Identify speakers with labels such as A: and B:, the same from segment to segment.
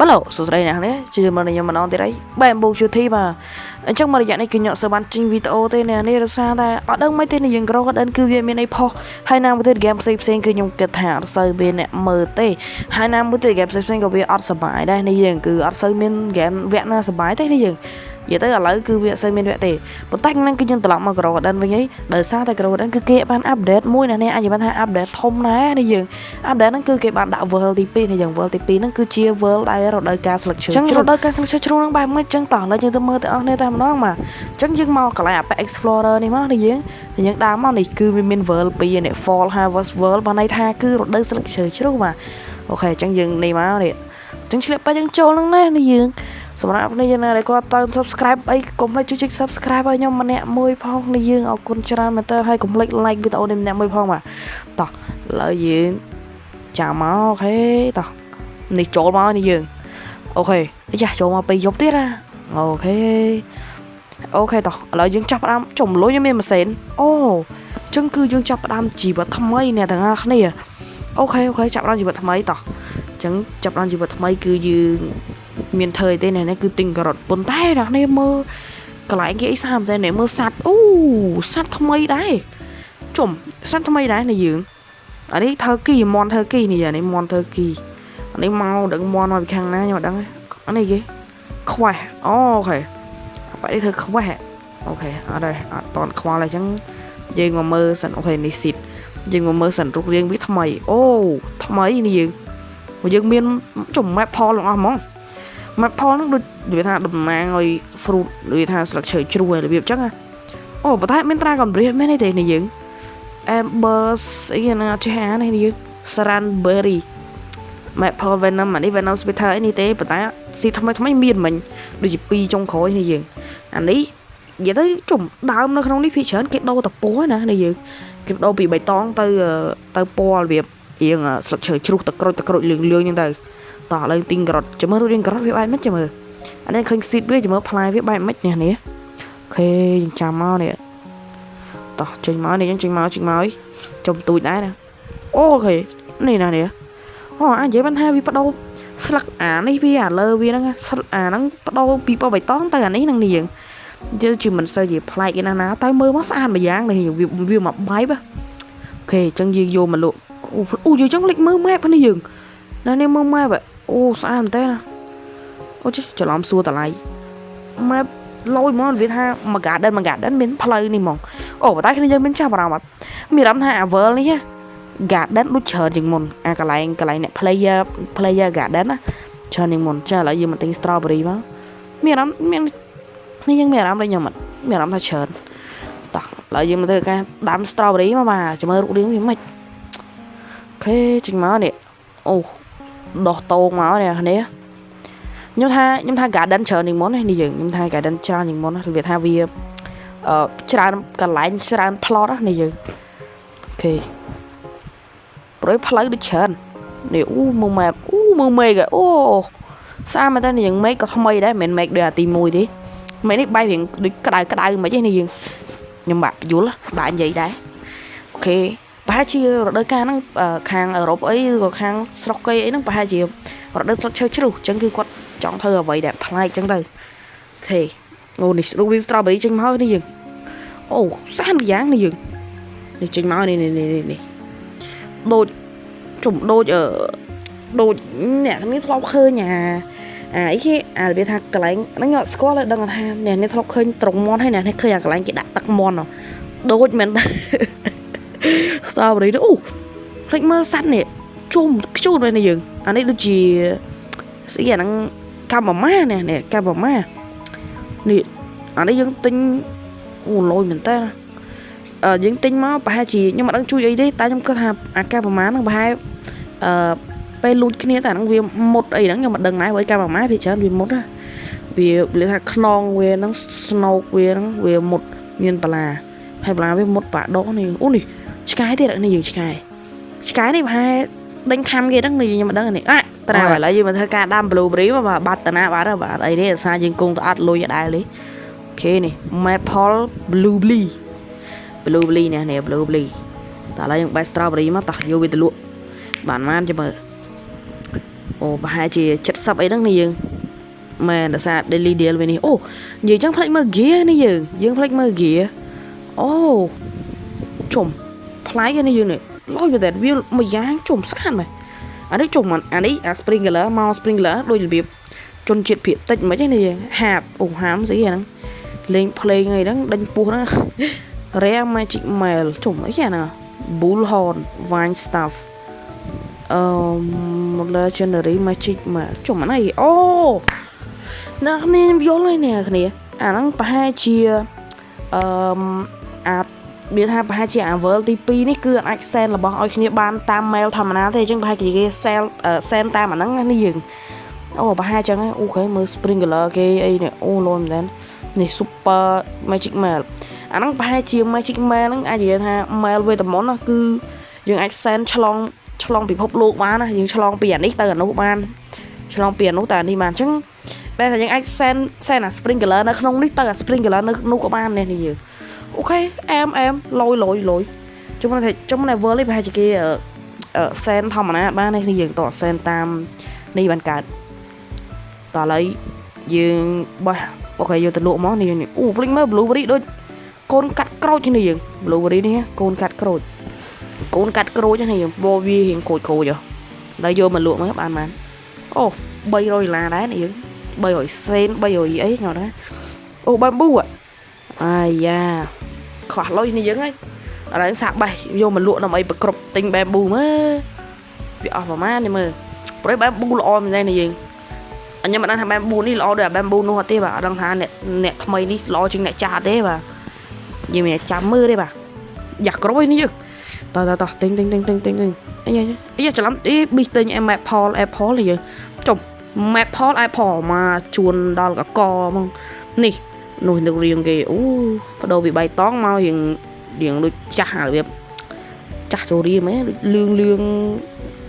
A: បាទលោកសួស្តីអ្នកនេះជួយមកខ្ញុំម្ដងទៀតអីបែបបូកជួធីបាទអញ្ចឹងមករយៈនេះគឺញក់សើបានចេញវីដេអូទេអ្នកនេះរសារតែអត់ដឹងមិនទេនេះយើងក្រក៏ដឹងគឺវាមានអីផុសហើយណាមួយទៀតហ្គេមផ្សេងផ្សេងគឺខ្ញុំគិតថាអត់សូវមានអ្នកមើលទេហើយណាមួយទៀតហ្គេមផ្សេងផ្សេងក៏វាអត់សប្បាយដែរនេះយើងគឺអត់សូវមានហ្គេមវគ្គណាសប្បាយទេនេះយើងនិយាយទៅឥឡូវគឺវាអត់សូវមានវគ្គទេប៉ុន្តែហ្នឹងគឺយើងត្រឡប់មក Grow Garden វិញហីដោយសារតែ Grow Garden គឺគេបាន update មួយណានេះអាចនិយាយថា update ធំណាស់នេះយើង update ហ្នឹងគឺគេបានដាក់ world ទី2នេះយើង world ទី2ហ្នឹងគឺជា world ដែលរដូវកាលស្លឹកឈើអញ្ចឹងរដូវកាលស្លឹកឈើជ្រុងហ្នឹងបែបម៉េចអញ្ចឹងតោះឥឡូវយើងទៅមើលទាំងអស់គ្នាតែម្ដងបាទអញ្ចឹងយើងមកកន្លែងអាប៉ែ Explorer នេះមកនេះយើងយើងដើរមកនេះគឺវាមាន world 2នេះ Fall Harvest World បានន័យថាគឺរដូវស្លឹកឈើជ្រុះបាទ okay អញ្ចឹងយើងនេះមកនេះអញ្ចឹងឆ្លៀតបែកយើងចូលហ្នឹងណានេះយើងសម្រាប់នេះយើងណាដែលគាត់ទៅ subscribe អីកុំភ្លេចជួយចុច subscribe ឲ្យខ្ញុំម្នាក់មួយផងនេះយើងអរគុណច្រើនមែនតើហើយកុំភ្លេច like វីដេអូនេះម្នាក់មួយផងបាទតោះឥឡូវយើងចាំមក okay តោះនេះចូលមកនេះយើង okay អាយ៉ាចូលមកពេលយប់ទៀតណា okay okay តោះឥឡូវយើងចាប់ផ្ដើមចំលុយខ្ញុំមានម៉ាស៊ីនអូអញ្ចឹងគឺយើងចាប់ផ្ដើមជីវិតថ្មីអ្នកទាំងអស់គ្នា okay okay ចាប់ផ្ដើមជីវិតថ្មីតោះអញ្ចឹងចាប់ផ្ដើមជីវិតថ្មីគឺយើងមានធ្វើអីទេនេះគឺទិញការ៉ុតប៉ុន្តែអ្នកនេះមើលកន្លែងគេអីសាមតែនេះមើលសัตว์អូសัตว์ថ្មីដែរជុំសัตว์ថ្មីដែរនេះយើងអានេះ turkey មន់ turkey នេះអានេះមន់ turkey អានេះមកដឹងមន់មកពីខាងណាខ្ញុំអត់ដឹងអានេះគេខ្វេះអូ okay បែរនេះធ្វើខ្វេះ okay អត់ទេអត់តន់ខ្វល់ទេអញ្ចឹងយើងមកមើលសិន okay នេះស៊ីតយើងមកមើលសិនរូបរាងវាថ្មីអូថ្មីនេះយើងយើងមានចំ maple ទាំងអស់ហ្មង maple ហ្នឹងដូចនិយាយថាតំណាងឲ្យ fruit និយាយថាស្លឹកឈើជ្រួយរបៀបអញ្ចឹងណាអូប៉ុន្តែមាន dragon breath មែនទេនេះយើង amber ស្អីណាអត់ចេះអាននេះយើង Strawberry Maple Venom អានេះ Venom Spitter អីនេះទេប៉ុន្តែស៊ីថ្មីថ្មីមានមិញដូចជាពីរចុងក្រោយនេះយើងអានេះនិយាយទៅជុំដើមនៅក្នុងនេះភាគច្រើនគេដូរតពណ៌ណានេះយើងគេដូរពីបៃតងទៅទៅពណ៌របៀបរៀងស្លឹកឈើជ្រុះតក្រូចតក្រូចលឿងលឿងអញ្ចឹងទៅតោះឥឡូវទិញការ៉ុតចាំមើលរូបរាងការ៉ុតវាបែបម៉េចចាំមើលអានេះឃើញ seed វាចាំមើលផ្លែវាបែបម៉េចនេះនេះ okay យើងចាំមកនេះតោះចេញមកនេះយើងចេញមកចេញមកចុំទូចដែរណា okay នេះណានេះអូអាចនិយាយបានថាវាបដូរស្លឹកអានេះវាអាលើវាហ្នឹងស្លឹកអាហ្នឹងបដូរពីពណ៌បៃតងទៅអានេះហ្នឹងនេះយើងយើងជាមិនសូវជាប្លែកឯណាណាតែមើលមកស្អាតម្យ៉ាងនេះវាវាមកបែប okay អញ្ចឹងយើងយកមកលក់អូអូយើងចង់លេចមើល map នេះយើងណានេះមើល map អូស្អាតមែនតើណាអូចេះច្រឡំសួរតម្លៃ map លយហ្មងវាថាមួយ garden មួយ garden មានផ្លូវនេះហ្មងអូប៉ុន្តែគ្នាយើងមានចាប់អារម្មណ៍អត់មានអារម្មណ៍ថាអា world នេះ garden ដូចច្រើនជាងមុនអាកន្លែងកន្លែងអ្នក player player garden ណាច្រើនជាងមុនចាឥឡូវយើងមកទិញ strawberry មកមានអារម្មណ៍មាននេះយើងមានអារម្មណ៍ដូចខ្ញុំអត់មានអារម្មណ៍ថាច្រើនតោះឥឡូវយើងមកធ្វើការដាំ strawberry មកបាទចាំមើលរូបរាងវាមិន okay ចេញមកនេះអូដោះតោងមកនេះនេះខ្ញុំថាខ្ញុំថា garden ច្រើនជាងមុននេះយើងខ្ញុំថា garden ច្រើនជាងមុនវាថាវាអឺច្រើនកន្លែងច្រើន plot នេះយើង okay ព្រោះផ្លូវដូចច្រើននេះអូមើល map អូមើលមេឃអូស្អាតមែនតើនេះយើងមេឃក៏ថ្មីដែរមិនមែនមេឃដូចអាទី1ទេមេឃនេះបែបរៀងដូចក្តៅក្តៅមិនទេនេះយើងខ្ញុំបាក់យល់បាក់និយាយដែរ okay ប្រហែលជារដូវកាលហ្នឹងខាងអឺរ៉ុបអីឬក៏ខាងស្រុកគេអីហ្នឹងប្រហែលជារដូវស្លឹកឈើជ្រុះអញ្ចឹងគឺគាត់ចង់ធ្វើអ្វីដែលប្លែកអញ្ចឹងទៅ okay អូនេះរូបរាង strawberry ចេញមកនេះយើងអូស្អាតម្យ៉ាងនេះយើងនេះចេញមកនេះនេះនេះដូចជុំដូចអឺដូចអ្នកនេះធ្លាប់ឃើញអាអាអីគេអារបៀបថាកន្លែងហ្នឹងអត់ស្គាល់ទេដឹងថាអ្នកនេះធ្លាប់ឃើញត្រង់មន់ហើយអ្នកនេះឃើញអាកន្លែងគេដាក់ទឹកមន់ដូចមែន strawberry អូភ្លេចមើលសัตว์នេះជុំខ្ជូតមែននេះយើងអានេះដូចជាស្អីអាហ្នឹងកាម៉ាម៉ានេះនេះកាម៉ាម៉ានេះអានេះយើងទិញអូលយមែនតើណាអឺយើងទិញមកប្រហែលជាខ្ញុំអត់ដឹងជួយអីទេតែខ្ញុំគិតថាអាកាប្រមាណហ្នឹងប្រហែលអឺពេលលួចគ្នាតែហ្នឹងវាមុតអីហ្នឹងខ្ញុំមិនដឹងដែរព្រោះកាប្រមាណវាច្រើនវាមុតណាវានិយាយថាខ្នងវាហ្នឹងស្នោកវាហ្នឹងវាមុតមានបន្លាហើយបន្លាវាមុតបាក់ដកនេះអូនេះឆ្កែទៀតនេះយើងឆ្កែឆ្កែនេះប្រហែលដេញខំគេហ្នឹងនេះខ្ញុំមិនដឹងនេះអាត្រាឥឡូវយើងមកធ្វើការដាំ blueberry មកបាទបាត់តាណាបាត់បាទអីទេអាសាយើងគង់ទៅអត់លុយដែរទេ okay នេះ maple blueberry blueberry នេះនេះ blueberry តើឥឡូវយើងបេះ strawberry មកតោះយកវាទៅលក់បានបានចាំមើល អូប្រហែលជា70អីហ្នឹងនេះយើងមែនដោយសារ daily deal វានេះអូនិយាយចឹងផ្លេចមើល gear នេះយើងយើងផ្លេចមើល gear អូជុំប្លែកនេះយើងនេះលយមែនតើវាមួយយ៉ាងជុំស្អាតមែនអានេះជុំអានេះអា sprinkler មក sprinkler ដូចរបៀបជនជាតិភាគតិចមិនហ្នឹងនេះយើងហាបអូហាមស្អីហ្នឹងលេងភ្លេងអីហ្នឹងដេញពោះហ្នឹង Rare Magic Mail ជុំអីគេណា Bullhorn Vine Staff អឺ Legendary Magic Mail ជុំអានេះអូអ្នកគ្នាខ្ញុំយល់ហើយអ្នកគ្នាអាហ្នឹងប្រហែលជាអឺអាវាថាប្រហែលជាអា world ទី2នេះគឺអាច send របស់ឲ្យគ្នាបានតាម mail ធម្មតាទេអញ្ចឹងប្រហែលជាគេ send តាមអាហ្នឹងនេះយើងអូប្រហែលអញ្ចឹងអូខេមើល sprinkler គេអីនេះអូលយមែនតើនេះ super magic mail អាហ្នឹងប្រហែលជា magic mail ហ្នឹងអាចនិយាយថា mail វេទមន្តណាគឺយើងអាច send ឆ្លងឆ្លងពិភពលោកបានណាយើងឆ្លងពីអានេះទៅអានោះបានឆ្លងពីអានោះទៅអានេះបានអញ្ចឹងបែរថាយើងអាច send អា sprinkler នៅក្នុងនេះទៅអា sprinkler នៅនោះក៏បាននេះនេះយើងអូខេអែមអែមលយលយលយជុំថាជុំនៅ world នេះប្រហែលជាគេ send ធម្មតាបាននេះយើងត send តាមនេះបានកើតតឥឡូវយើងបោះអូខេយកទៅលក់មកនេះនេះអូភ្លេចមើល blueberry ដូចកូនកាត់ក្រូចនេះយើង blueberry នេះកូនកាត់ក្រូចកូនកាត់ក្រូចនេះយើងបវារៀងក្រូចក្រូចហ៎ដល់យកមកលក់មកបានបានអូ300ដុល្លារដែរនេះយើង300សេន300អីញ៉ាំដែរអូ bamboo អាយ៉ាខ្វះលុយនេះយើងហើយឥឡូវសាកបេះយកមកលក់ដើម្បីប្រគ្រប់ទិញ bamboo មើលវាអស់ប្រហែលនេះមើលព្រោះ bamboo ល្អមែនទេនេះយើងអញមិនដឹងថា bamboo នេះល្អដូចអា bamboo នោះអត់ទេបាទអត់ដឹងថាអ្នកអ្នកថ្មីនេះល្អជាងអ្នកចាស់អត់ទេបាទយើងមានចាំមើលទេបាទយ៉ាក់គ្រប់ឯនេះយើងតោះតោះតោះទិញទិញទិញទិញទិញទិញអីអីច្រឡំអីប៊ីទិញ Maple Apple នេះយើងចុំ Maple Apple មកជួនដល់កកហ្មងនេះនោះនឹករៀងគេអូបដូរពីបៃតងមករៀងរៀងដូចចាស់របៀបចាស់ចូលរៀមហ៎ដូចលឿងលឿង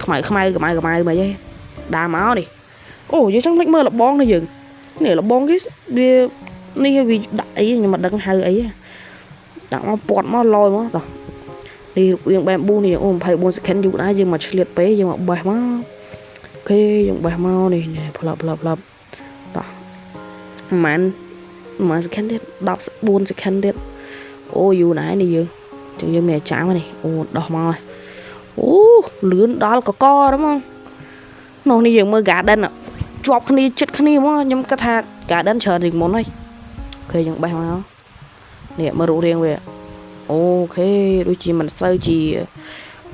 A: ខ្មៅខ្មៅខ្មៅខ្មៅមិនហីដើរមកនេះអូយើងចង់ភ្លេចមើលលបងនេះយើងនេះលបងគេវានេះវាដាក់អីខ្ញុំមិនដឹងហៅអីដាក់មកពាត់មកលយមកតោះនេះរៀង bamboo នេះអូ24 second យូរដែរយើងមកឆ្លៀតពេយើងមកបេះមកអូខេយើងបេះមកនេះផ្លាប់ផ្លាប់ផ្លាប់តោះប្រហែលប្រហែល second ទៀត14 second ទៀតអូយូរណាស់នេះយើងចឹងយើងមានចាំនេះអូដោះមកអូលឿនដល់កកហ្មងនោះនេះយើងមើល garden ជាប់គ្នាចិត្តគ្នាហ្មងខ្ញុំគិតថា garden ច្រើនជាងមុនហើយអូខេយើងបេះមកនេះមើលរូបរាងវាអូខេដូចជាមិនសូវជា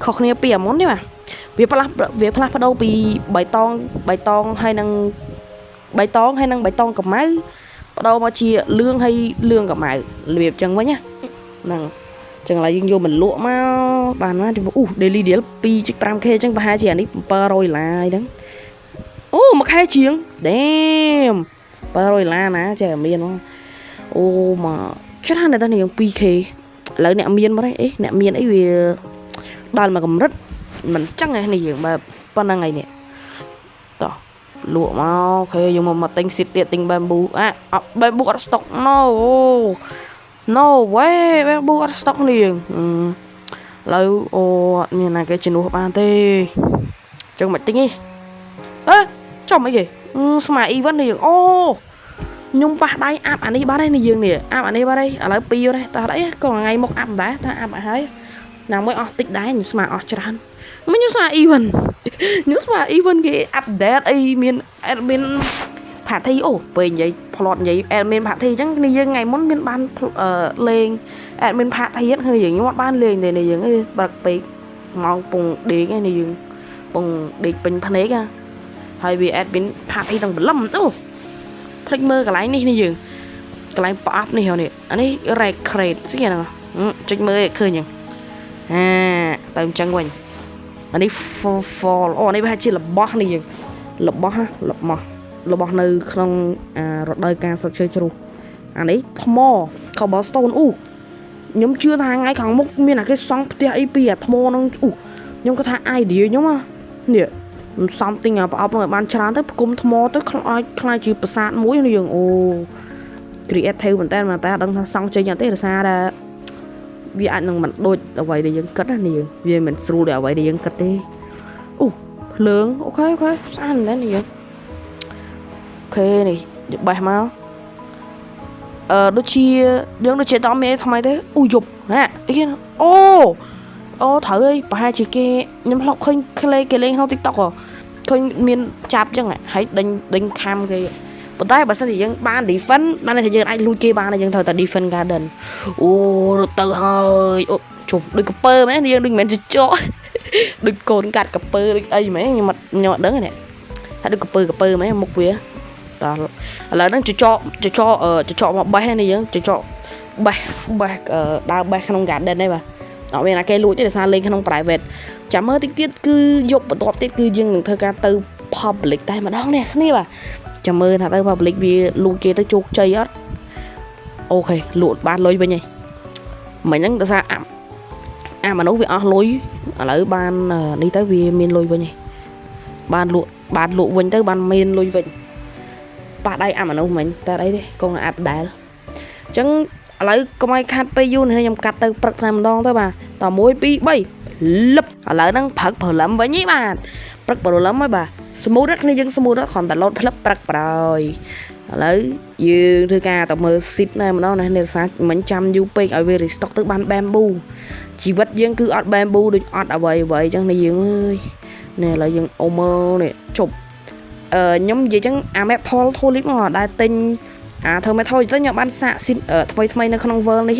A: ខុសគ្នាពីអាមុនទេបាទវាផ្លាស់វាផ្លាស់ប្ដូរពីបៃតងបៃតងហើយនឹងបៃតងហើយនឹងបៃតងកម្ៅបដូរមកជាលឿងហើយលឿងកម្ៅរបៀបចឹងវិញណាហ្នឹងចឹងឥឡូវយើងយកមកលក់មកបានមកអូ daily deal 2.5K ចឹងប្រហែលជាអានេះ700ដុល្លារហ្នឹងអូមួយខែជាង damn 700ដុល្លារណាចេះមានមកអូមកច្រើនតែនេះ 2K ឥឡូវអ្នកមានមកអីអ្នកមានអីវាដល់មកកម្រិតមិនចឹងឯនេះយើងបែបប៉ុណ្្នឹងឯនេះតោះលក់មកអូខេយើងមកមកទិញ seed ទៀតទិញ bamboo អា bamboo អត់ stock no no way bamboo អត់ stock នេះយើងឥឡូវអូអត់មានណាគេជំនួសបានទេចឹងមិនទិញទេអេចំអីគេស្មា event នេះយើងអូខ្ញុំប៉ះដៃ up អានេះបាត់ហើយនេះយើងនេះ up អានេះបាត់ហើយឥឡូវពីរហើយតោះអីក៏ថ្ងៃមុខ up ដែរថា up ឲ្យហើយណាមួយអស់តិចដែរខ្ញុំស្មាអស់ច្រើនមិនខ្ញុំស្មា event ខ្ញុំស្មា event គេ update អីមាន admin party អូពេលនិយាយផ្លត់និយាយ admin party អញ្ចឹងនេះយើងថ្ងៃមុនមានបានលេង admin party គ្នាយើងខ្ញុំអត់បានលេងទេនេះយើងអីបើកពេកម៉ោងពងដេកឯនេះយើងពងដេកពេញភ្នែកហើយវា admin party ទាំងបលឹមអូភ្លេចមើលកន្លែងនេះនេះយើងកន្លែងប្រអប់នេះនេះអានេះ red crate ស្អីហ្នឹងចុចមើលឲ្យឃើញហ្នឹងអាទៅអញ្ចឹងវិញអានេះ fall អូនេះប្រហែលជារបស់នេះយើងរបស់របស់របស់នៅក្នុងអារដូវកាលស្លឹកឈើជ្រុះអានេះថ្ម cobblestone អូខ្ញុំជឿថាថ្ងៃខាងមុខមានអាគេសង់ផ្ទះអីពីអាថ្មហ្នឹងអូខ្ញុំគាត់ថា idea ខ្ញុំនេះសំទិញអាប្រអប់ហ្នឹងឲ្យបានច្រើនទៅផ្គុំថ្មទៅខ្លាចខ្លាចជាប្រាសាទមួយនេះយើងអូ creative មែនតើតែអត់ដឹងថាសង់ចេញអត់ទេដោយសារតែវាអាចនឹងមិនដូចអ្វីដែលយើងគិតណានេះវាមិនស្រួលដូចអ្វីដែលយើងគិតទេអូ ភ្លើង okay okay ស្អាតមែនទេនេះយើង okay នេះយកបេះមកអឺដូចជាយើងដូចជាតមានអីថ្មីទេអូយប់ហាអីគេអូអូត្រូវហើយប្រហែលជាគេខ្ញុំធ្លាប់ឃើញក្លេគេលេងក្នុង TikTok ហ៎ឃើញមានចាប់ចឹងហើយដេញដេញខំគេប៉ុន្តែបើសិនជាយើងបាន defend បានន័យថាយើងអាចលួចគេបានហើយយើងត្រូវតែ defend garden អូរត់ទៅហើយអូជុំដូចកពើមែនយើងដូចមិនមែនចចក ដូចកូនកាត់កពើដូចអីមែនខ្ញុំអត់ខ្ញុំអត់ដឹងទេនេះថាដូចកពើកពើមែនមុខវាតោះឥឡូវហ្នឹងចចកចចកចចកមកបេះនេះយើងចចកបេះបេះដើរបេះក្នុង garden នេះបាទអត់មានណាគេលួចទេដោយសារលេងក្នុង private ចាំមើលតិចទៀតគឺយកបន្ទាប់ទៀតគឺយើងនឹងធ្វើការទៅ public តែម្ដងនេះគ្នាបាទចាំមើលថាទៅ public វាលួចគេទៅជោគជ័យអត់okay លក់បានលុយវិញហើយមិញហ្នឹងដោយសារអាអាមនុស្សវាអស់លុយឥឡូវបាននេះទៅវាមានលុយវិញហើយបានលក់បានលក់វិញទៅបានមានលុយវិញប៉ះដៃអាមនុស្សមិញតែអីទេកងអាប់ដែលអញ្ចឹងឥឡូវកុំឲ្យខាត់ពេលយូរនេះខ្ញុំកាត់ទៅព្រឹកតែម្ដងទៅបាទត1 2 3លឹបឥឡូវហ្នឹងព្រឹកព្រលឹមវិញហីបាទព្រឹកព្រលឹមហើយបាទ smooth គ្នាយើង smooth គ្រាន់តែលោតផ្លឹបព្រឹកប្រយឥឡូវយើងធ្វើការទៅមើល seed ណែម្ដងណានេះសារមិញចាំយូរពេកឲ្យវា restock ទៅបាន bamboo ជីវិតយើងគឺអត់ bamboo ដូចអត់អ្វីអ្វីអញ្ចឹងនេះយើងអើយនេះឥឡូវយើងអូមើនេះជប់អឺខ្ញុំនិយាយចឹងអា Maple Tulip មកដែលទិញអាធ្វើ Metal ទៅខ្ញុំបានសាក seed ថ្មីថ្មីនៅក្នុង world នេះ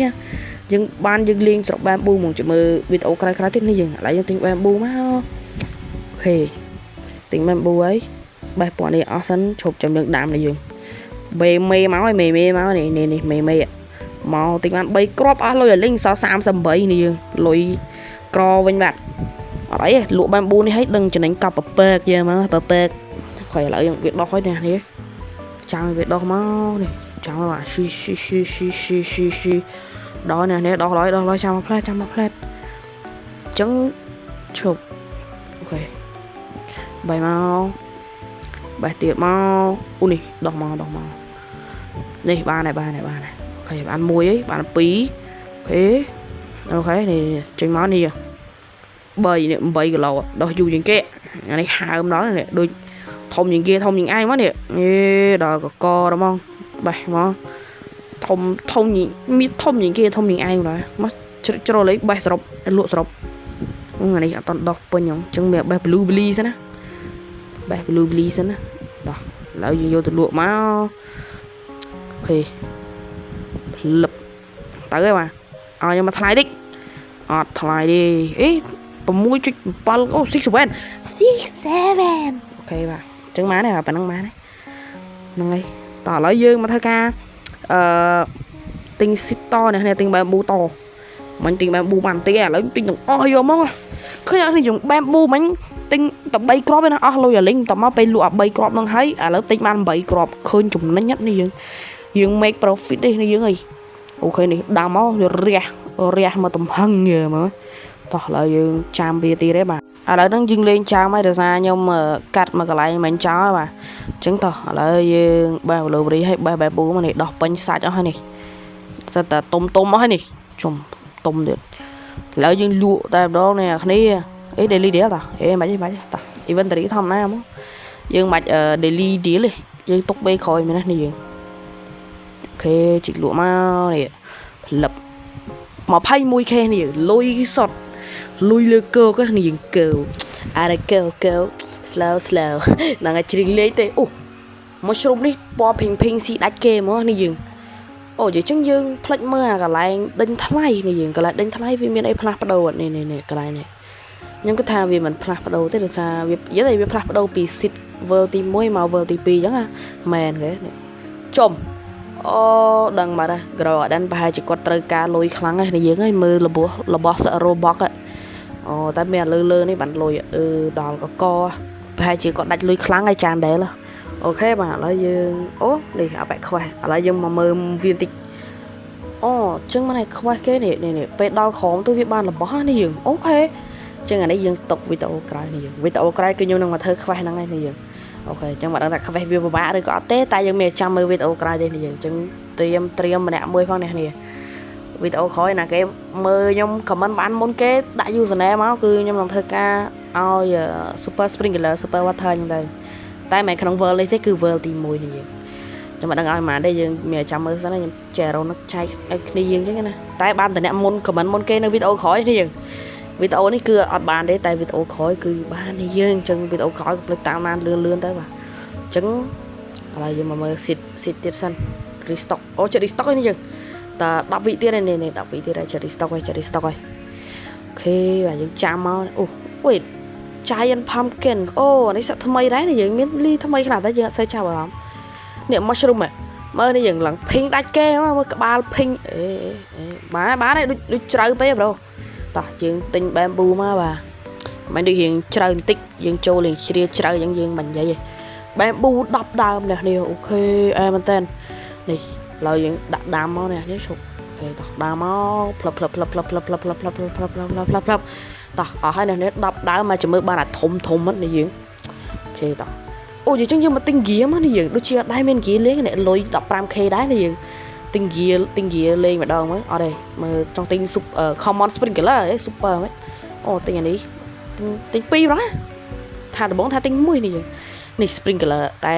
A: យើងបានយើងលេងស្រុក bamboo ហ្មងចាំមើលវីដេអូក្រោយៗទៀតនេះយើងឥឡូវយើងទិញ bamboo មក okay ទិញ bamboo ហើយបេះពណ៌នេះអស់សិនឈប់ចាំយើងដាំនេះយើងបេមេមកហើយមេមេមកនេះនេះនេះមេមេមកទិញបាន3គ្រាប់អស់លុយឲ្យលេងសល់38នេះយើងលុយក្រវិញបាទអត់អីទេលក់ bamboo នេះឲ្យដឹងចំណេញកប់ពពកយើងមកពពកហើយឥឡូវយើងវាដោះហើយនេះនេះចាំឲ្យវាដោះមកនេះចាំឲ្យបាទស៊ីស៊ីស៊ីស៊ីស៊ីស៊ីស៊ីដល់នេះនេះដោះឡើយដោះឡើយចាំមកផ្លែចាំមកផ្លែអញ្ចឹងឈប់okay បាយមកបេះទៀតមកអូនេះដោះមកដោះមកនេះបានហើយបានហើយបានហើយ okay បានមួយហើយបានពីរ okay okay នេះចេញមកនេះ3នេះ8គីឡូដោះយូរជាងគេអានេះហើមដល់នេះដូចធំជាងគេធំជាងឯងមកនេះអេដល់កកដល់ហ្មងបេះមកធំធំជាងមានធំជាងគេធំជាងឯងដែរមកជ្រុលលេខបេះសរុបលក់សរុបអានេះអត់តដោះពេញហ្នឹងអញ្ចឹងមានបេះ blue blue សិនណាបេះ blue blue សិនណាដោះឥឡូវយើងយកទៅលក់មក okay ផ្លឹបទៅហើយបាទឲ្យខ្ញុំមកថ្លៃតិចអត់ថ្លៃទេអេ6.7អូ6 7 6 7 okay បាទអញ្ចឹងបានទេបាទប៉ុណ្ណឹងបានទេហ្នឹងហើយតោះឥឡូវយើងមកធ្វើការអឺទិញ seed តនេះនេះទិញ bamboo តមិញទិញ bamboo បានតិចឥឡូវទិញទាំងអស់យកមកឃើញអត់នេះយើង bamboo មិញទិញតែ3គ្រាប់ឯណាអស់លុយអាលីងតមកពេលលក់អា3គ្រាប់ហ្នឹងហើយឥឡូវទិញបាន8គ្រាប់ឃើញចំណេញអត់នេះយើងយើង make profit ទេនេះយើងអីokay នេះដាំមកវារះរះមកទំហឹងយើមកតោះឥឡូវយើងចាំវាទៀតទេបាទឥឡូវហ្នឹងយើងលេងចាំហើយដោយសារខ្ញុំកាត់មកកន្លែងមិញចោលហើយបាទអញ្ចឹងតោះឥឡូវយើងបេះ blueberry ហើយបេះ bamboo មកនេះដោះពេញសាច់អស់ហើយនេះសិតតែទុំទុំអស់ហើយនេះជុំទុំទៀតឥឡូវយើងលក់តែម្ដងនេះគ្នាអេ daily deal តោះអេមិនបាច់ទេតោះ inventory ធម្មតាហ្មងយើងមិនបាច់ daily deal ទេយើងទុកពេលក្រោយមែនណានេះយើង okay ជីកលក់មកនេះផ្លឹប 21K នេះលុយសុតលុយលើគោកនេះយើងកើអារកើកើ slow slow ហ្នឹងហើយជ្រៀងលេងទេអូ mushroom នេះពណ៌ភីងភីងស៊ីដាច់គេហ្មងនេះយើងអូនិយាយចឹងយើងផ្លិចមើលអាកន្លែងដេញថ្លៃនេះយើងកន្លែងដេញថ្លៃវាមានអីផ្លាស់ប្ដូរអត់នេះនេះនេះកន្លែងនេះខ្ញុំគិតថាវាមិនផ្លាស់ប្ដូរទេដោយសារវានិយាយតែវាផ្លាស់ប្ដូរពី seed world ទី1មក world ទី2អញ្ចឹងណាមែនគេនេះចំអូដឹងបាត់ហើយក្រអដានប្រហែលជាគាត់ត្រូវការលុយខ្លាំងហើយនេះយើងហើយមើលរបស់របស់សឹក Roblox អូតែមានលើលើនេះបានលុយអឺដល់កកប្រហែលជាគាត់ដាច់លុយខ្លាំងហើយចានដែល okay បាទឥឡូវយើងអូនេះអបែកខ្វះឥឡូវយើងមកមើលវាបន្តិចអូចឹងមិនឲ្យខ្វះគេនេះនេះពេលដល់ក្រោមទៅវាបានរបស់នេះយើង okay ចឹងអានេះយើងຕົកវីដេអូក្រោយនេះយើងវីដេអូក្រោយគឺខ្ញុំនឹងមកធ្វើខ្វះហ្នឹងឯងនេះយើង okay ចឹងមិនដឹងថាខ្វះវាពិបាកឬក៏អត់ទេតែយើងមានចាំមើលវីដេអូក្រោយទេនេះយើងចឹងត្រៀមត្រៀមម្នាក់មួយផងនេះនេះ វីដេអូក្រោយណាគេមើលខ្ញុំ comment បានមុនគេដាក់ username មកគឺខ្ញុំនឹងធ្វើការឲ្យ super sprinkler super water អញ្ចឹងទៅតែមិនក្នុង world នេះទេគឺ world ទី1នេះយើងខ្ញុំមិនដឹងឲ្យប៉ុន្មានទេយើងមានចាំមើលសិនណាខ្ញុំចែករនឹកចែកឲ្យគ្នាយើងអញ្ចឹងណាតែបានតែអ្នកមុន comment មុនគេនៅវីដេអូក្រោយនេះយើងវីដេអូនេះគឺអត់បានទេតែវីដេអូក្រោយគឺបាននេះយើងអញ្ចឹងវីដេអូក្រោយកុំភ្លេចតាមដានលឿនលឿនទៅបាទអញ្ចឹងឥឡូវយើងមកមើល seed seed ទៀតសិន restock អូចិត្ត restock ហើយនេះយើងត10វិទៀតនេះនេះ10វិទៀតហើយចិត្ត restock ហើយចិត្ត restock ហើយ OK បាទយើងចាំមកអូ wait giant pumpkin អូនេះសាក់ថ្មីដែរនេះយើងមានលីថ្មីខ្លះតែយើងអត់សូវចាប់អារម្មណ៍នេះ mushroom ហ៎មើលនេះយើងឡើងភីងដាច់គេមកមើលក្បាលភីងអេអេបានបានហើយដូចដូចជ្រៅពេក bro តោះយើងទិញ bamboo មកបាទមិនដូចរៀងជ្រៅបន្តិចយើងចូលរៀងជ្រាលជ្រៅអញ្ចឹងយើងមិននិយាយទេ bamboo 10ដើមនេះនេះ OK អែមែនតើនេះឡើយយើងដាក់ដាំមកនេះនេះឈប់ OK តោះដាំមកផ្លឹបផ្លឹបផ្លឹបផ្លឹបផ្លឹបផ្លឹបផ្លឹបផ្លឹបផ្លឹបផ្លឹបផ្លឹបផ្លឹបផ្លឹបតោះអស់ហើយនេះនេះ10ដើមមកចាំមើលបានអាធំធំហ្នឹងនេះយើង OK តោះអូយអញ្ចឹងយើងមកទិញ gear មកនេះយើងដូចជាអត់ដែរមាន gear លេងនេះលុយ 15K ដែរនេះយើងទិញ gear ទិញ gear លេងម្ដងមើលអត់ទេមើលចង់ទិញ super common sprinkler អេ super ហ្មងអូទិញអានេះទិញទិញពីរណាថាដំបងថាទិញមួយនេះយើងនេះ sprinkler តែ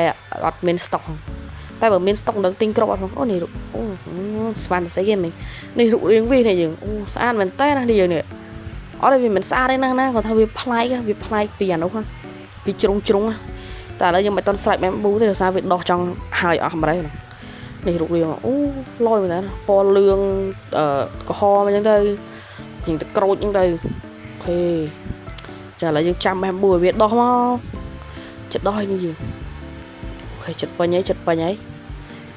A: អត់មាន stock ហ្នឹងតែបើមាន stock មិនដឹងទិញគ្រប់អត់ផងអូនេះអូស្មានតែស្អីគេមិញនេះរូបរាងវានេះយើងអូស្អាតមែនតើណានេះយើងនេះអត់ទេវាមិនស្អាតទេណាណាគាត់ថាវាប្លែកវាប្លែកពីអានោះវាជ្រុងជ្រុងតែឥឡូវយើងមិនទាន់ស្រេច bamboo ទេដោយសារវាដោះចង់ហើយអស់ម្រេចនេះរូបរាងអូលយមែនតើពណ៌លឿងអឺក្រហមអញ្ចឹងទៅរៀងទៅក្រូចអញ្ចឹងទៅ OK ចាឥឡូវយើងចាំ bamboo ឲ្យវាដោះមកចិត្តដោះឲ្យនេះយើង OK ចិត្តពេញហើយចិត្តពេញហើយ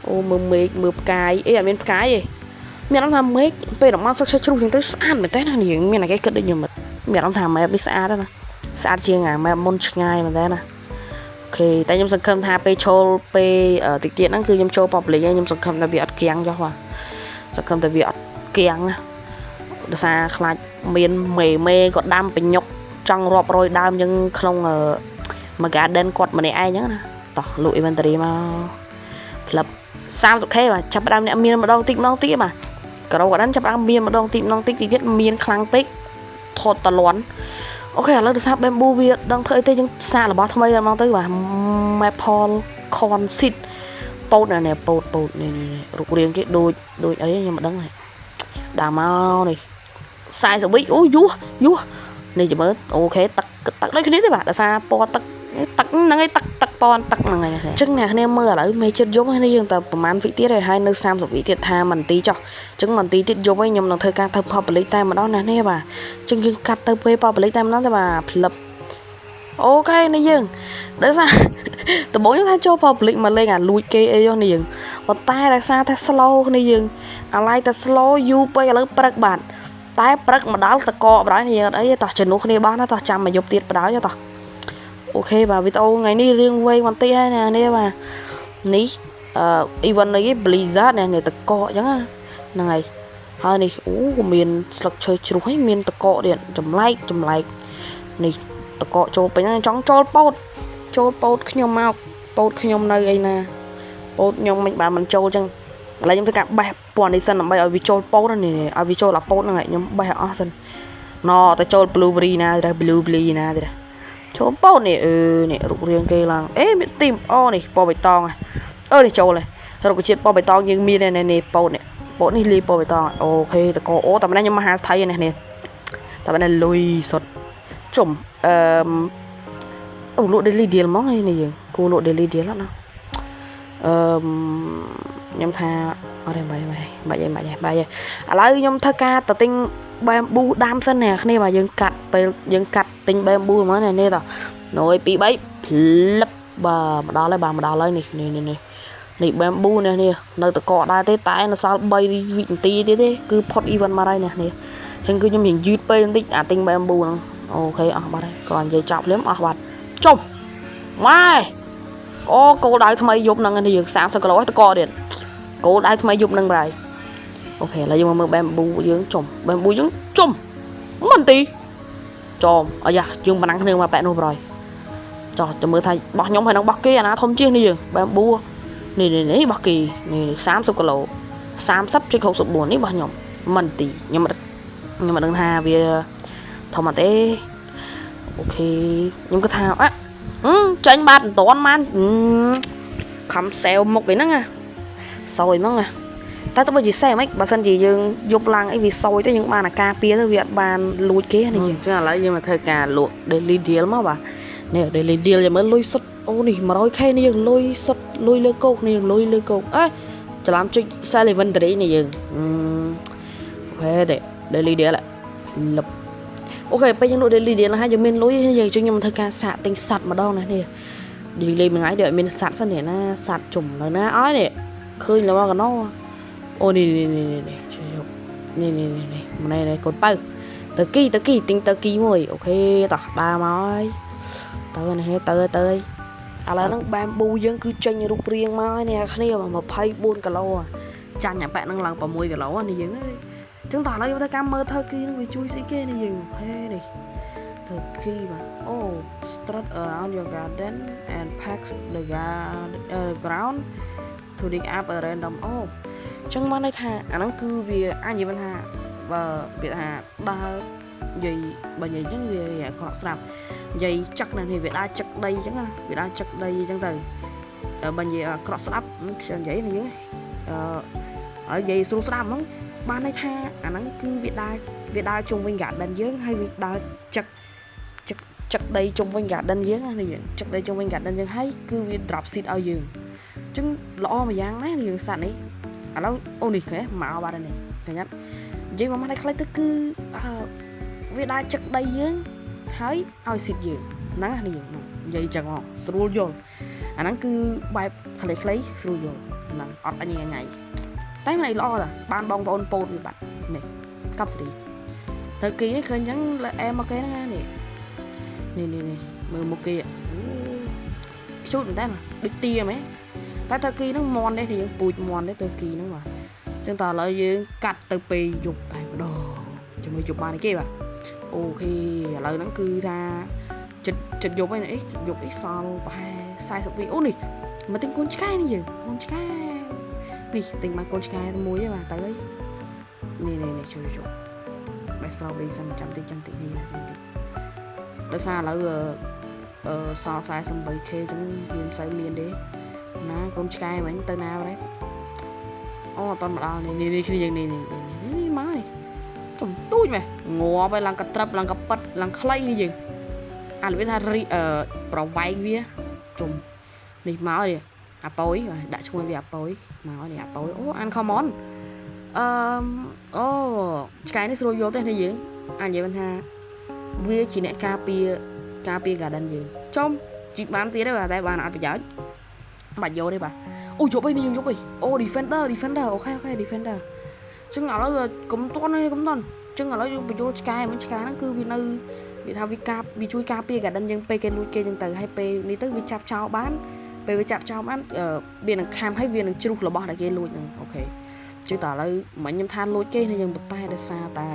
A: អូមើលមេឃមើលផ្កាយអេអត់មានផ្កាយទេមានអារម្មណ៍ថាមេឃពេលរំស្លឹកឈើជ្រុះចឹងទៅស្អាតមែនតើណាយើងមានតែគេគិតដូចខ្ញុំមានអារម្មណ៍ថា map នេះស្អាតណាស្អាតជាងអា map មុនឆ្ងាយមែនតើណា OK តែខ្ញុំសង្ឃឹមថាពេលចូលពេលតិចទៀតហ្នឹងគឺខ្ញុំចូល public ហើយខ្ញុំសង្ឃឹមថាវាអត់គៀងចុះបាទសង្ឃឹមថាវាអត់គៀងណាដោយសារខ្លាចមានមេមេក៏ដាំបញ្ញុកចង់រាប់រយដើមអញ្ចឹងក្នុងមួយ garden គាត់ម្នាក់ឯងអញ្ចឹងណាតោះលក់ inventory មកផ្លឹប 30K បាទចាប់ផ្ដើមអ្នកមានម្ដងតិចម្ដងតិចបាទក្រូកដិនចាប់ផ្ដើមមានម្ដងតិចម្ដងតិចតិចទៀតមានខ្លាំងពេកថតតលន់ OK ឥឡូវដោយសារ bamboo វាដឹងធ្វើអីទេយើងសាករបស់ថ្មីតែហ្មងទៅបាទ maple corn seed ពោតនេះពោតពោតនេះនេះរូបរាងគេដូចដូចអីខ្ញុំមិនដឹងទេដាក់មកនេះ40វិអូយូយូនេះចាំមើល OK ទឹកទឹកដូចគ្នាទេបាទដោយសារពណ៌ទឹកទឹកហ្នឹងឯងទឹកទឹកពណ៌ទឹកហ្នឹងឯងអញ្ចឹងអ្នកគ្នាមើលឥឡូវមេចិត្តយប់ហើយយើងតែប្រហែលវិទៀតហើយហើយនៅ30វិទៀតថាមន្ទីចុះអញ្ចឹងមន្ទីទៀតយប់ហើយខ្ញុំនឹងធ្វើការធ្វើ public តែម្ដងណានេះបាទអញ្ចឹងយើងកាត់ទៅពេល public តែម្ដងទេបាទផ្លឹប OK នេះយើងដោយសារដំបូងខ្ញុំថាចូល public មកលេងអាលួចគេអីនេះយើងប៉ុន្តែដោយសារតែ slow គ្នាយើងអាឡ័យតែ slow យូរពេកឥឡូវព្រឹកបាទតែព្រឹកមកដល់តកបដ ாய் នេះយើងអត់អីទេតោះជំនួសគ្នាបានណាតោះចាំមកយប់ទៀតបដ ாய் តោះ OK បាទវីដេអូថ្ងៃនេះរឿងវែងបន្តិចហើយណានេះបាទនេះអឺ event នេះ Blizzard នេះតកអញ្ចឹងហ្នឹងហើយហើយនេះអូមានស្លឹកឈើជ្រុះហើយមានតកទៀតចម្លែកចម្លែកនេះតកចូលពេញហ្នឹងចង់ចូលពោតចូលពោតខ្ញុំមកពោតខ្ញុំនៅអីណាពោតខ្ញុំមិនបានមិនចូលអញ្ចឹងឥឡូវខ្ញុំធ្វើការបេះពណ៌នេះសិនដើម្បីឲ្យវាចូលពោតនេះឲ្យវាចូលអាពោតហ្នឹងខ្ញុំបេះឲ្យអស់សិនណទៅចូល blueberry ណាទៅ blueberry ណាទៅចូលពោតនេះអឺនេះរូបរាងគេឡើងអេមានទីមអូនេះពណ៌បៃតងអឺនេះចូលហើយរុក្ខជាតិពណ៌បៃតងយើងមាននេះនេះពោតនេះពោតនេះលីពណ៌បៃតង OK តកអូតែម្នេះខ្ញុំមហាស្ថៃនេះនេះតែម្នេះលុយសុតជុំអឺអូលក់ daily deal ហ្មងឯនេះយើងគួរលក់ daily deal ណាអឺខ្ញុំថាអត់ទេបាយបាយបាច់អីបាច់អីបាយឥឡូវខ្ញុំធ្វើការទៅទិញ bamboo ដាំសិនអ្នកគ្នាបាទយើងកាត់ពេលយើងកាត់ទិញ bamboo ហ្មងនេះតោះ1 2 3ផ្លឹបបាទមកដល់ហើយបាទមកដល់ហើយនេះនេះនេះនេះ bamboo នេះនេះនៅតកដែរទេតែនៅសល់3វិនាទីទៀតទេគឺផុត event មកហើយនេះនេះអញ្ចឹងគឺខ្ញុំរៀងយឺតពេកបន្តិចអាទិញ bamboo ហ្នឹង OK អស់បាត់ហើយក៏និយាយចប់ភ្លាមអស់បាត់ចុំម៉ែអូគោលដៅថ្មីយប់ហ្នឹងនេះយើង30គីឡូហើយតកទៀតគោលដៅថ្មីយប់ហ្នឹងប្រហែល OK ឥឡូវយើងមកមើល bamboo យើងចុំ bamboo យើងចុំមិនទីចំអាយ៉ាយើងបាំងគ្នាមកប៉ែនោះប្រយចោះចាំមើលថាបោះខ្ញុំហើយនឹងបោះគេអាណាធំជាងនេះយើង bamboo នេះនេះនេះបោះគេនេះ30គីឡូ30.64នេះបោះខ្ញុំ មិនទីខ្ញុំអត់ខ្ញុំអត់ដឹងថាវាធម្មតាទេokay ខ្ញុំគិតថាអ่ะចាញ់បាត់មិនតាន់បានខំសេវមុខឯហ្នឹងណាសយហ្មងណាតែទៅបើជាសេមិនបើសិនជាយើងយប់ឡើងអីវាសយទៅយើងបានអាការពារទៅវាអត់បានលួចគេនេះយើងចឹងឥឡូវយើងមកធ្វើការលក់ daily deal មកបាទនេះ daily deal ចាំមើលលុយសុទ្ធអូនេះ 100K នេះយើងលុយសុទ្ធលុយលើគោកនេះយើងលុយលើគោកអេច្រឡំចុច sell inventory នេះយើង okay ទេ daily deal លឹប okay ពេលយើងលក់ daily deal ហើយយើងមានលុយយើងចឹងខ្ញុំធ្វើការសាកទិញសត្វម្ដងណានេះនិយាយលេងមួយថ្ងៃដូចអត់មានសត្វសិននេះណាសត្វជុំនៅណាអើយនេះឃើញរបស់កណោអូនេះនេះនេះនេះជួយនេះនេះនេះនេះម្នេះនេះកូនបើទៅគីទៅគីទិញទៅគីមួយ okay តោះដើរមកហើយទៅនេះទៅទៅឥឡូវហ្នឹង bamboo យើងគឺចេញរូបរាងមកហើយនេះគ្នា24គីឡូចាញ់អាប៉ែហ្នឹងឡើង6គីឡូនេះយើងអើយចឹងតោះឥឡូវយើងធ្វើការមើល turkey ហ្នឹងវាជួយស្អីគេនេះយើងហេនេះ turkey បាទអូ strut around your garden and pecks the ground to dig up a random អូចឹងមកន័យថាអាហ្នឹងគឺវាអាចនិយាយថាបើពាក្យថាដើរនិយាយបើនិយាយចឹងវាអាក្រក់ស្រាប់និយាយចឹកណាស់នេះវាដើរចឹកដីចឹងណាវាដើរចឹកដីចឹងទៅបើនិយាយអាក្រក់ស្ដាប់ខ្ញុំនិយាយនេះយើងអឺហើយនិយាយស្រួលស្ដាប់ហ្មងបានន័យថាអាហ្នឹងគឺវាដើរជុំវិញ garden យើងហើយវាដើរចឹកចឹកចឹកដីជុំវិញ garden យើងណានេះយើងចឹកដីជុំវិញ garden យើងហើយគឺវា drop seed ឲ្យយើងអញ្ចឹងល្អមួយយ៉ាងណាយើងសត្វនេះឥឡូវអូនេះឃើញមកបាត់ហើយនេះឃើញអត់និយាយមកម៉ាត់ឲ្យខ្លីទៅគឺអឺវាដើរចឹកដីយើងហើយឲ្យ seed យើងហ្នឹងណានេះយើងនិយាយចឹងមកស្រួលយល់អាហ្នឹងគឺបែបខ្លីៗស្រួលយល់ហ្នឹងអត់អញញ៉ៃតែមិនអីល្អតាបានបងប្អូនពោតវាបាត់នេះកប់សេរីទៅគីឃើញចឹងអែមមកគេហ្នឹងណានេះនេះនេះនេះមើលមុខគេអូខ្ជូតមែនតើដូចទាហ្មងតែ turkey ហ្នឹងមន់ទេយើងពូជមន់ទេ turkey ហ្នឹងបាទចឹងតើឥឡូវយើងកាត់ទៅពេលយប់តែម្ដងជាមួយយប់បានគេបាទ okay ឥឡូវហ្នឹងគឺថាចិត្តចិត្តយប់ហើយអីចិត្តយប់អីសល់ប្រហែល40វិអូនេះមកទិញកូនឆ្កែនេះយើងកូនឆ្កែនេះទិញបានកូនឆ្កែមួយឯងបាទទៅហើយនេះនេះនេះជួយជួយបេះ strawberry សិនចាំតិចចាំតិចនេះចាំតិចដោយសារឥឡូវអឺសល់ 48K ចឹងវាមិនសូវមានទេណាកូនឆ្កែមិញទៅណាបាត់អូអត់តមកដល់នេះនេះគ្នាយើងនេះនេះនេះមកនេះចំទូចម៉េះងាប់ហើយឡើងកត្រឹបឡើងកប៉ិតឡើងខ្លីនេះយើងអារបៀបថាអឺប្រវែងវាជុំនេះមកនេះអាប៉យដាក់ឈ្មោះវាអាប៉យមកនេះអាប៉យអូ uncommon អឺអូឆ្កែនេះស្រួលយល់ទេនេះយើងអាចនិយាយបានថាវាជាអ្នកការពារការពារ garden យើងចំជីកបានទៀតទេបាទតែបានអត់ប្រយោជន៍បាច់យកទេបាទអូយប់អីនេះយើងយប់អីអូ defender defender okay okay defender ចឹងឥឡូវកុំតន់ទេកុំតន់ចឹងឥឡូវយើងបញ្យល់ឆ្កែមិនឆ្កែហ្នឹងគឺវានៅវាថាវាការវាជួយការពារ garden យើងពេលគេលួចគេចឹងទៅហើយពេលនេះទៅវាចាប់ចោលបានពេលវាចាប់ចោលបានវានឹងខាំហើយវានឹងជ្រុះរបស់ដែលគេលួចហ្នឹង okay ចឹងតើឥឡូវមិញខ្ញុំថាលួចគេនេះយើងប៉ុន្តែដោយសារតែ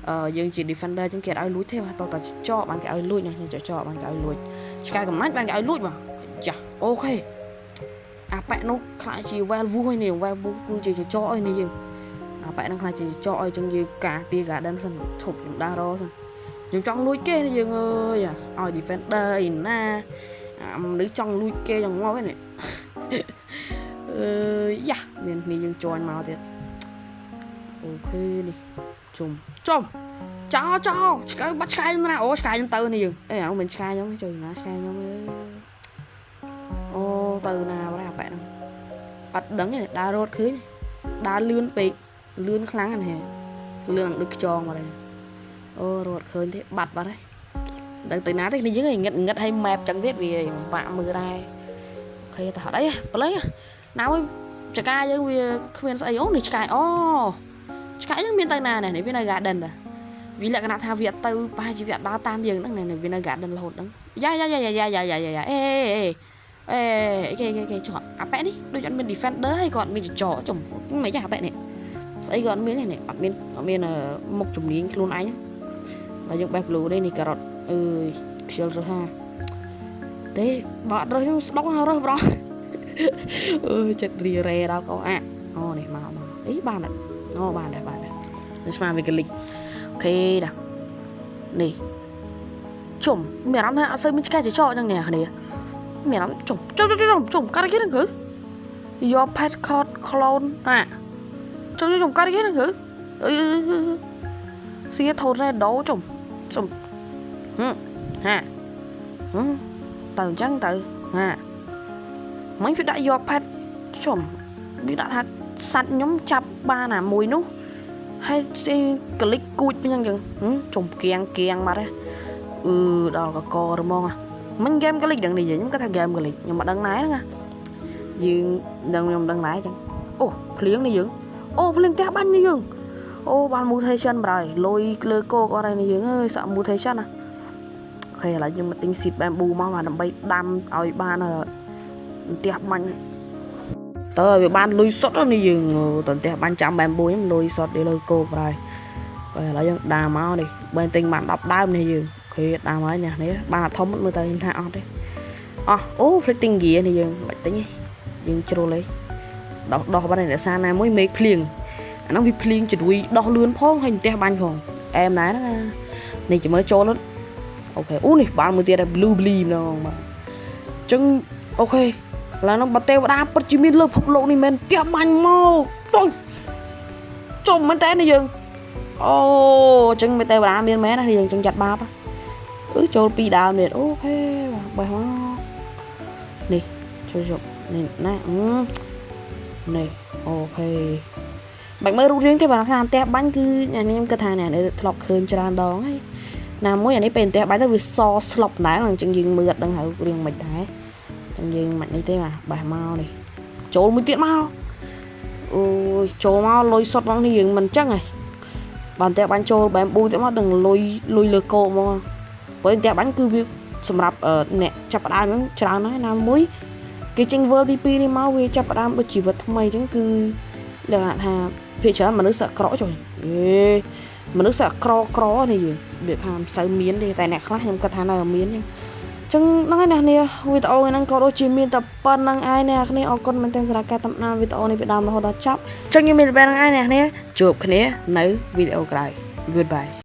A: អឺយើងជា defender ចឹងគេអត់ឲ្យលួចទេបាទតោះតែចកបានគេឲ្យលួចណាចកបានគេឲ្យលួចឆ្កែកំណាច់បានគេឲ្យលួចបាទចា okay អាប៉ែនោះខ្លាចជា werewolf ហើយនេះ werewolf គឺជាចចកអីនេះយើងអាប៉ែហ្នឹងខ្លាចជាចចកអីចឹងយើងការពារ garden សិនឈប់ខ្ញុំដើររកសិនខ្ញុំចង់លួចគេនេះយើងអើយឲ្យ defender អីណាអាមនុស្សចង់លួចគេចង់ងាប់ហ្នឹងនេះអឺយ៉ាមានគ្នាយើងជន់មកទៀត okay នេះជុំជុំចោចោឆ្កែបាត់ឆ្កែខ្ញុំណាអូឆ្កែខ្ញុំទៅនេះយើងអេអានោះមិនឆ្កែខ្ញុំជួយណាឆ្កែខ្ញុំអើអូទៅណាបាត់អាប៉ែហ្នឹងអត់ដឹងទេដើររត់ឃើញដើរលឿនពេកលឿនខ្លាំងណាស់លឿនដូចខ្យងបាត់ហើយអូរត់ឃើញទេបាត់បាត់ហើយដឹងទៅណាទេនេះយើងងឹតងឹតឲ្យ map ចឹងទៀតវាពិបាកមើលដែរ okay តែអត់អីប្លែណាមួយចកាយើងវាគ្មានស្អីអូនេះឆ្កែអូឆ្កែយើងមានទៅណានេះវានៅ garden ដែរវាលក្ខណៈថាវាអត់ទៅប្រហែលជាវាអត់ដើរតាមយើងហ្នឹងនេះវានៅ garden រហូតហ្នឹងយ៉ាយ៉ាយ៉ាយ៉ាយ៉ាយ៉ាយ៉ាយ៉ាអេអេគេគេគេចុះអាប៉ែនេះដូចអត់មាន defender ហើយក៏អត់មានចចកចំមិនយ៉ាអាប៉ែនេះស្អីក៏អត់មានទេនេះអត់មានអត់មានមុខជំនាញខ្លួនឯងហើយយើងបេះ blue នេះនេះការ៉ុតអើយខ្ជិលរើសហាទេបើអត់រើសខ្ញុំស្ដុករើសប្រោះអើយចិត្តរីរ៉េដល់កោអាអូនេះមកមកអីបានអត់អូបានដែរបានដែរ នេះស្មានវាកលិច OK ណានេះជុំមានអារម្មណ៍ថាអត់សូវមានឆ្កែចចកហ្នឹងអ្នកគ្នាមានអារម្មណ៍ជុំជុំជុំជុំជុំកាត់គេហ្នឹងគឺ Your pet caught clone ណាជុំជុំកាត់គេហ្នឹងគឺអឺសៀថូតណែដោជុំជុំហឹមហាហឹមទៅអញ្ចឹងទៅហាមិញវាដាក់ your pet ជុំវាដាក់ថាសัตว์ខ្ញុំចាប់បានអាមួយនោះហើយកលិចគួចអញ្ចឹងចឹងជុំគៀងគៀងបាត់ហ៎អឺដល់កករហ្មងមិញហ្គេមកលិចដឹងនេះខ្ញុំគាត់ថាហ្គេមកលិចខ្ញុំមិនដឹងណែហ្នឹងណាយើងដឹងខ្ញុំដឹងដែរអញ្ចឹងអូភ្លៀងនេះយើងអូភ្លៀងផ្ទះបាញ់នេះយើងអូបាន mutation ប្រហើយលុយលើគោកអត់ហើយនេះយើងអើយសាក់ mutation ណា OK ឥឡូវខ្ញុំមកទិញ seed bamboo មកបាទដើម្បីដាំឲ្យបានផ្ទះបាញ់តើវាបានលុយសុតនេះយើងតើផ្ទះបាញ់ចាំ bamboo ខ្ញុំលុយសុតលើគោកប្រហើយឥឡូវយើងដាមមកនេះបើទិញបាន10ដើមនេះយើង OK ដាមហើយនេះនេះបានអាធំមើលទៅខ្ញុំថាអត់ទេអស់អូភ្លេចទិញហ្គានេះយើងបាច់ទិញទេយើងជ្រុលទេដោះដោះបានឯសារណាមួយមេឃភ្លៀងអាហ្នឹងវាភ្លៀងជួយដោះលឿនផងហើយផ្ទះបាញ់ផងអែមណែណានេះចាំមើលចូល OK អូនេះបានមួយទៀតហើយ blue blue ម្ដងបាទអញ្ចឹង OK ឥឡូវហ្នឹងបើទេវតាពិតជាមានលើពិភពលោកនេះមែនផ្ទះបាញ់មកចុយចុំមែនតើនេះយើងអូអញ្ចឹងមេទេវតាមានមែនណាយើងអញ្ចឹងចាត់បាបអឺចូលពីរដើមទៀត OK បាទបេះមកនេះចូលជប់នេះណានេះ OK បាច់មើលរូបរាងទេបាទថាផ្ទះបាញ់គឺអ្នកនេះខ្ញុំគិតថាអ្នកនេះធ្លាប់ឃើញច្រើនដងហើយណាមួយអានេះពេលផ្ទះបាញ់ទៅវាសស្លុបដែរអញ្ចឹងយើងមើលអត់ដឹងហើយរៀងមិនដែរអញ្ចឹងយើងមិននេះទេបាទបេះមកនេះចូលមួយទៀតមកអូយចូលមកលុយសុតហ្មងនេះយើងមិនអញ្ចឹងហ៎បានផ្ទះបាញ់ចូល bamboo ទៀតមកដឹងលុយលុយលើកោហ្មងព្រោះផ្ទះបាញ់គឺវាសម្រាប់អ្នកចាប់ផ្ដើមហ្នឹងច្រើនហើយណាមួយគេចេញ world ទី2នេះមកវាចាប់ផ្ដើមដូចជីវិតថ្មីអញ្ចឹងគឺលក្ខណៈថាភាគច្រើនមនុស្សសក្រចុយអេមនុស្សសក្រក្រនេះយើងវាថាមិនសូវមានទេតែអ្នកខ្លះខ្ញុំគិតថានៅមានទេចឹងហ្នឹងហើយអ្នកនាងវីដេអូហ្នឹងក៏ដូចជាមានតែប៉ុណ្្នឹងឯងអ្នកនាងអរគុណមែនទែនសម្រាប់ការតាមដានវីដេអូនេះពីដើមរហូតដល់ចប់ចឹងខ្ញុំមានតែប៉ុណ្្នឹងឯងអ្នកនាងជួបគ្នានៅវីដេអូក្រោយ Goodbye.